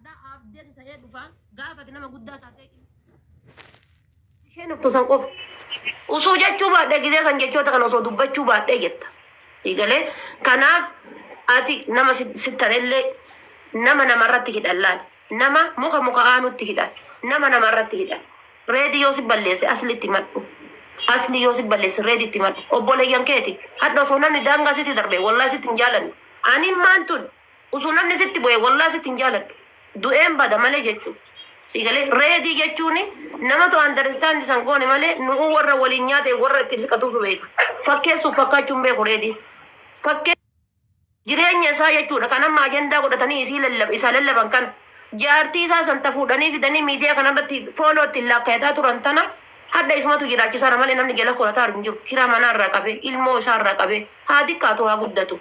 Hadha abdeeti ta'ee dhufa gaafate nama guddaa taatee isheen uftu san qofa. Usuu jechuu baadhee gizee san jechoota kana osoo dubbachuu baadhee jetta. Sii galee kanaaf ati nama sittanellee nama namarratti hidhan laali. Nama muka muka aanutti hidhan. Nama namarratti hidhan. Reedi yoo si balleesse aslitti madhu. Asli yoo si balleesse reeditti madhu. Obboleeyyan keeti. Hadha osoo namni daangaa sitti darbe wallahi sitti hin jaalannu. Ani maan tun osoo namni sitti bu'e wallahi sitti hin jaaladhu. Du'een bada malee jechuudha. Sii galee reedii jechuun namatu understand san goone malee nu'uu warra waliin nyaate warra itti siqatutu beeka. Fakkeessuuf fakkaachuun beeku reedii. Fakkee jireenya isaa jechuudha kan amma ajandaa godhatanii isii lallab isaa lallaban kana jaartii isaa san ta fuudhanii fidanii miidiyaa kanarratti fooloo ittiin laakkayataa turan tana hadha isumatu jiraachisaara malee namni jala korataa hin jiru. Kiraa manaa irraa qabee ilmoo isaa irraa qabee haa xiqqaatu haa guddatu.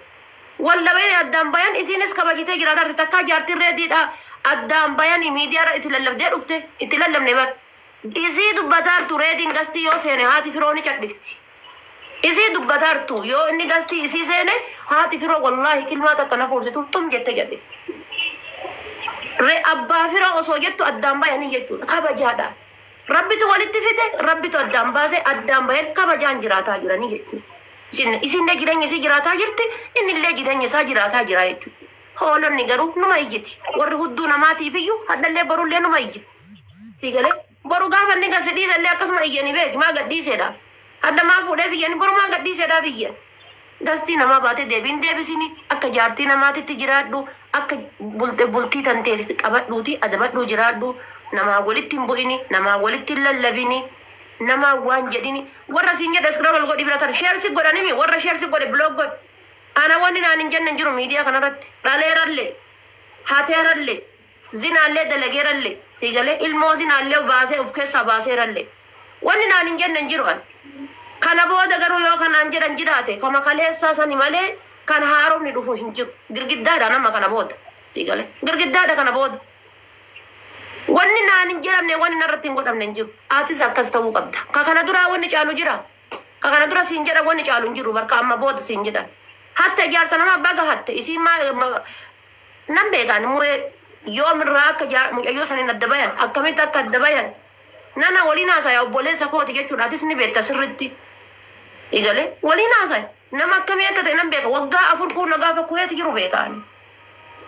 Wallabeen addaan bayan isiinis kabajitee jiraatarti takkaa jaartiin reediidha addaan bayanii miidiyaa irra itti lallabdee dhufte itti lallabne bar. Isii dubbataartu reediin gastii yoo seene haati firoo ni cadhifti. Isii dubbataartu yoo inni gastii isii seene haati firoo wallaahi kilmaa takka na fuursitu xum jette jedhe. Re abbaa firoo osoo jettu addaan bayanii jechuudha kabajaadhaan. Rabbitu walitti fide rabbitu addaan baase addaan bayan kabajaan jiraataa jiranii jechuudha. Isinillee jireenya isii jiraataa jirti innillee jireenya isaa jiraataa jira jechuudha. Hoolonni garuu numa iyyiti. Warri hudduu namaatiif iyyuu hadhallee borullee numa iyya. Si galee boru gaafa inni gasi dhiisallee akkasuma iyyanii beeki maa gadhiiseedhaaf. Hadda maa fuudheef iyyanii boru maa gadhiiseedhaaf iyyan. Gastii namaa baatee deebiin deebisini akka jaartii namaatitti jiraadhu akka bultii tanteetitti qabadhuuti adabadhuu jiraadhu namaa walitti hin bu'ini namaa walitti hin lallabini namaa waan jedhini warra siin jedhe scroll godhi bira tara share si godhanimi warra share si godhe block godhi. Ana wanni naan hin jenne hin jiru miidiyaa kanarratti dhaleerallee hateerallee zinaallee dalageerallee si galee ilmoo zinaallee baasee of keessaa baaseerallee wanni naan hin jenne hin jiru ani. Kana booda garuu yoo kanaan jedhan jiraate kama kaleessaa sani malee kan haaromni dhufu hin jiru. Girgiddaadha nama kana booda. Si galee girgiddaadha kana booda. Wanni naan hin jedhamne wanni narratti hin godhamne hin jiru. Atis akkas ta'uu qabda. Ka kana duraa wanni caalu jira. Ka kana dura siin jedhan wanni caalu hin jiru barka amma booda siin jedhan. Hatte jaarsa nama baga hatte isiin maal nan beekaan muree yoomirraa akka mucayyoo saniin adda bayan akkamitti akka adda bayan nana waliin haasaya obboleessa kooti jechuudha atis ni beekta sirritti. Igalee waliin haasaya nama akkamii akka ta'e nan beeka waggaa 4 kun gaafa kuweeti jiru beekaani.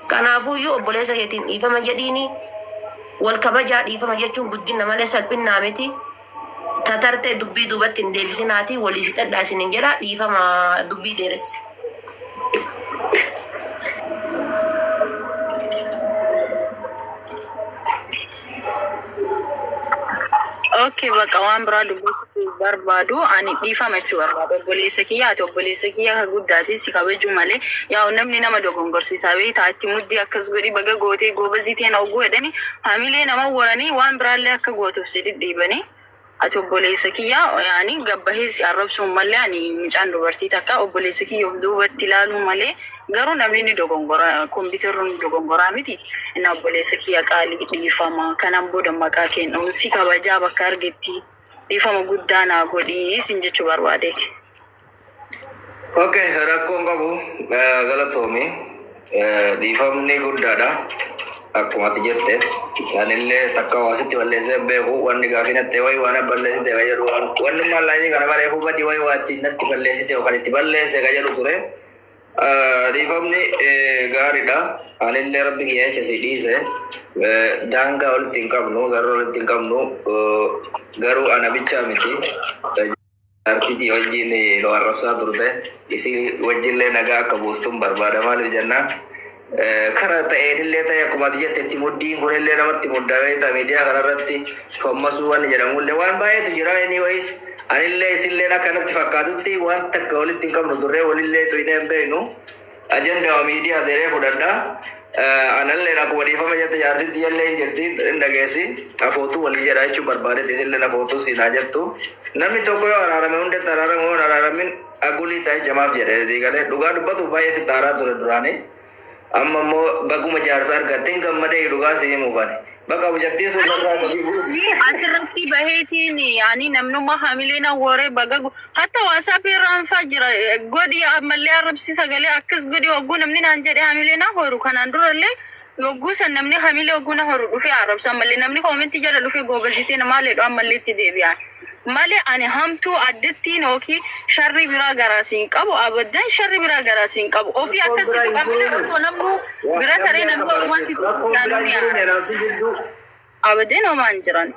Kanaafuyyuu obboleessa keetiin dhiifama jedhiini wal kabajaa dhiifama jechuun guddina malee salphinnaa miti. Tatartee dubbii duubatti hin deebisinaati walii fixadhaa isiniin jedha dhiifama dubbii dheeresse. Okay, bakka waan biraa dubbachuu barbaadu ani dhiifama jechuu barbaadu. Obboleessa kiyya ati obboleessa kiyya ka guddaati si kabajuu malee yaa namni nama dogongorsiisaa beektaa itti muddii akkas godhi baga gootee goobazii teena oguu jedhani hamilee nama waranii waan biraallee akka gootuuf si dhidhiibanii. Ati obboleessa kiyya yaani gabbahee si arrabsuun malee ani mucaan dubartii takka obboleessa kiyya of duubatti ilaaluu malee garuu namni ni dogongora kompiitarri ni dogongoraa miti. Inni obboleessa kiyya qaalii dhiifama kanaan booda maqaa kennu si kabajaa bakka argetti dhiifama guddaa naa godhii sin jechuu barbaadeeti. Okay, rakkoon qabu galatoomi. Dhiifamni guddaadha. Akkuma ati jette anillee takka waasitti balleessee hin beeku wanni gaafii natti wayi waan balleessite ka jedhu wanni mallaayii kana bareefu badii wayi waa itti natti balleessite yookaan itti balleesse ka jedhu ture. Dhiifamni gaariidha. Anillee rabbi kiyya jecha si dhiise. Daangaa walitti hin qabnu, sarara walitti hin qabnu garuu ana bichaa miti. Jaartitii wajjin nu arrabsaa turte. Isii wajjillee nagaa akka buustuun barbaada maaliif jennaan kara ta'eenillee ta'e akkuma ati jette itti muddiin kunillee namatti muddaa beektaa miidiyaa kanarratti fammasuu wanni jedhamullee waan baay'eetu jira anyways anillee isilleen akka natti fakkaatutti waan takka walitti hin qabnu turre walillee tuqnee hin beeknu ajandaa miidiyaa ta'ee fudhadha. Anallee akkuma dhiifama jette jaartiin tiyyallee hin jirti hin dhageessi afootuu walii jedha jechuun barbaadetti isillee afootuu siinaa jettu. Namni tokko yoo araarame hundatti araarame yoo hin araaramin agulii ta'e jamaaf jedhe galee dhugaa dubbatu baay'ee sitti aaraa ture duraanii. Amma immoo baguma jaarsa argatte hin gammadee dhugaa si himuuf ani. Bakka mucattiin sun narraa gadi buuti. Asirratti baheetiin yaani namnummaa hamilee na waree baga hatta WhatsApp irraan faa jira godhi ammallee arrabsi sagalee akkas godhi hogguu namni naan jedhe hamilee na horu kanaan durallee Yogguu san namni hamilee yogguu na horu dhufee arrabsan malee, namni comment jala dhufee goobazitee namaa leedhu ammallee itti deebi'an. Malee ani hamtuu addittiin yookiin sharri biraa garaa siin qabu, abaddan sharri biraa garaa siin qabu. Ofii Rakkoon akkasii biraa hin tuqamne jiru. osoo namni bira taree namni wanti Rakkoon biraa hin jiru neenaafsi jidduu. Abadeen homaa hin jiran.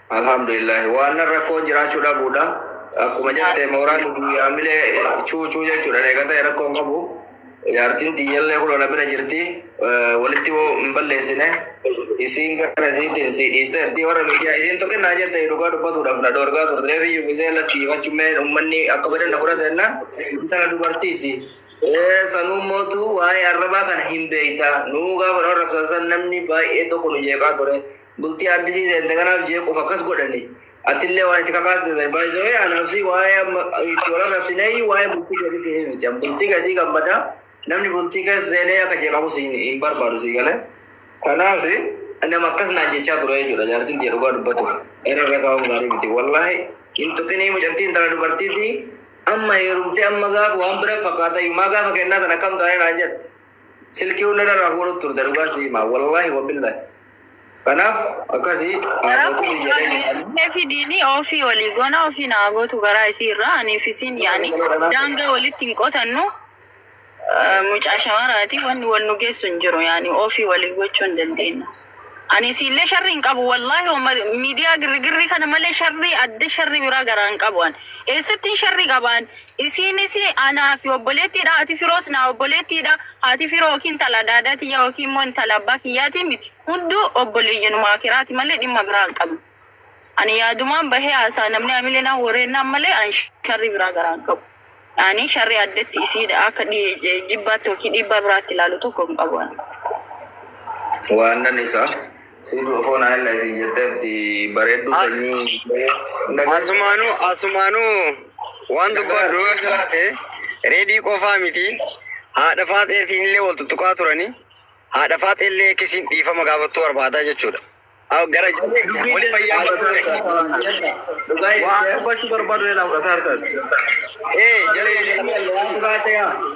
Alhamdulillah, waan rakkoo jiraachuu dhabuudha. Akkuma jette, mooraan guyyaamilee cuucuu jechuudha. Egaa ta'e rakkoo hin qabu. Jaartiin tiyyallee kun na bira jirti. Walitti hoo hin balleessine. Isiin gara isiitiin si dhiisteerti, warra miidiyaa isiin tuqinnaa jette. Dhugaa dubbatuudhaaf na dhoorgaa turte. Reefiyyuu gisee lakkiifachumee uummanni akka badan na godhate jennaan, intala dubartiiti. Sanuu mootu waa'ee arrabaa kana hin beekta. Nuu gaafa nu arrabsan san namni baay'ee tokko nu jeeqaa ture. Bultii addisii seente kanaaf jeequuf akkas godhani. Atillee waan itti kakaaste san baay'isee anaafsi waa'ee amma itti wal arrabsinee waa'ee bultii gaditti miti. Bultii gasii gammadaa, namni bultii keessa seenee akka jeeqamus hin barbaadu, si galee. Kanaaf nama akkas naan jechaa ture jechuudha, jaartiin tiyya dhugaa dubbatu. Irra kaa'uun gaarii miti. Wallaahi hin tuqinii, mucattiin intala dubartiiti. Amma heerumtee amma gaafa waan bira fakkaata maa gaafa kennaa sana akkam taanee naan jette. Silkii hunda irraa fuudhutu turte, dhugaa si hima. Wallaahi wabillaahi. Kanaaf akkasii haadhotii jedhee Fi diinii ofii walii goona, ofii naa gootu garaa isii irraa, aniif isiin yaani daangaa walitti hin qotannu. Mucaa shamaraati, wanni wal nu geessu hin jiru, yaani ofii walii gochuu hin dandeenyu. Ani isiillee sharri hin qabu, wallaahi miidiyaa girgirrii kana malee sharrii adda sharri biraa garaa hin qabu ani. Eessattiin sharri qabaan? Isiinis anaa fi obboleettiidha, haati firoos naa obboleettiidha, haati firoo yookiin intala daadaatiyya yookiin immoo intala abbaa kiyyaatii miti. Hunduu obboleeyyanuma akiraati malee dhimma biraa hin qabu. Ani yaadumaan bahee haasaa, namni hamilee naa wareennaan malee ani sharri biraa garaa hin qabu. Ani sharri addatti isiidha akka jibbaatti yookiin dhiibbaa biraatti ilaalu tokko hin qabu ani. Waan nan isaa si foon ayla isin jetteetti bareedduu sanyii. Asumaanuu waan dubbadhu taate, reedii qofaa miti, haadha faaxeetiin illee wal tuttuqaa turanii, haadha faaxee illee akkasiin dhiifama gaafattuu barbaadaa jechuudha. Gara wali fayyaa. Waan dubbachuu barbaadu ilaa fudhataa harkaati. Ee, jala.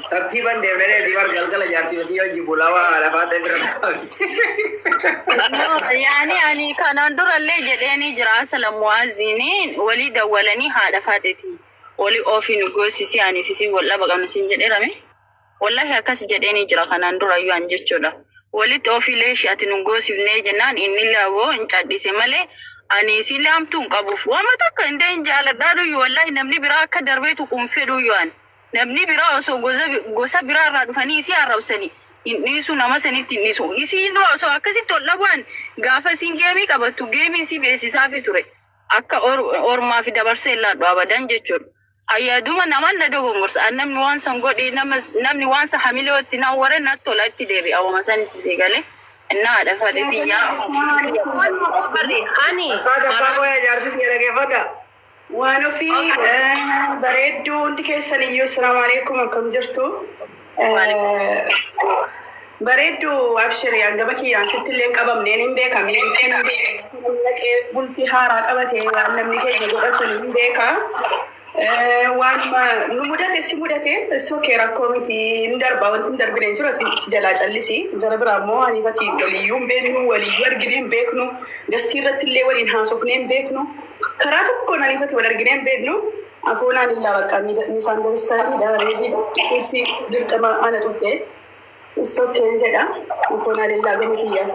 Tartiiban deemnee dibar galgala jaartii miti hojii bulawaa haadha faaxee bira. No, yaani ani kanaan durallee jedheeni jira, asala mu'aaziini walii dawwalanii haadha faaxeeti. Walii ofii nu goosisii, aniif isin wal dhaba qabna sin jedheerame. Wallahi akkas jedheeni jira kanaan durayyuu an jechuudha. Walitti ofiilee ishee ati nu goosifnee jennaan inni illee aboo hin cadhise malee ani isillee hamtuu hin qabuuf. Waama takka hin hin jaaladhaa dhuyyu, wallahi namni biraa akka darbeetu kun fedhuyyuu ani. Namni biraa osoo gosa biraa irraa dhufanii isii arrabsanii hin dhiisu, nama sanitti hin dhiisu. Isiin osoo akkasitti ol dhabu'an gaafa isiin game qabattu game isii beeksisaafi ture. Akka ormaa fi dabarsee illee abadan jechuudha. Ayyaaduma namaan na dogongorsa. Namni waan san godhi, namni waan san hamilee itti na waree natti tola, itti deebi'a wama sanitti seegalee. Innaa haadha fadheeti yaa. Barri ani Abbaa qoyaa jaartii tiyya dhageeffadha. Waan ofii bareedduu, hundi keessan iyyuu assalaamu alaikum, akkam jirtu? Bareedduu, abshiri, hangama kiyyaan sitti illee hin qabamneen hin beeka. Miidhichaan hin beeka. Naqee bultii haaraa qabatee waan namni keenya godhatu hin beeka. Waan nu mudate si mudate sokee, rakkoo miti, hin darba, wanti hin darbine hin jiru, ati jalaa callisi. Gara biraa immoo aniifati waliyyuu hin beeknu, waliyyuu arginee hin beeknu, gastii irratti illee waliin haasofnee hin beeknu, karaa tokkoon aniifati wal arginee hin beeknu. Afoonaan illaa bakka misunderstanding bareedidha. Itti dirqama ana tutte. Sokkeen jedha. Afoonaan illaa gama kiyyaan.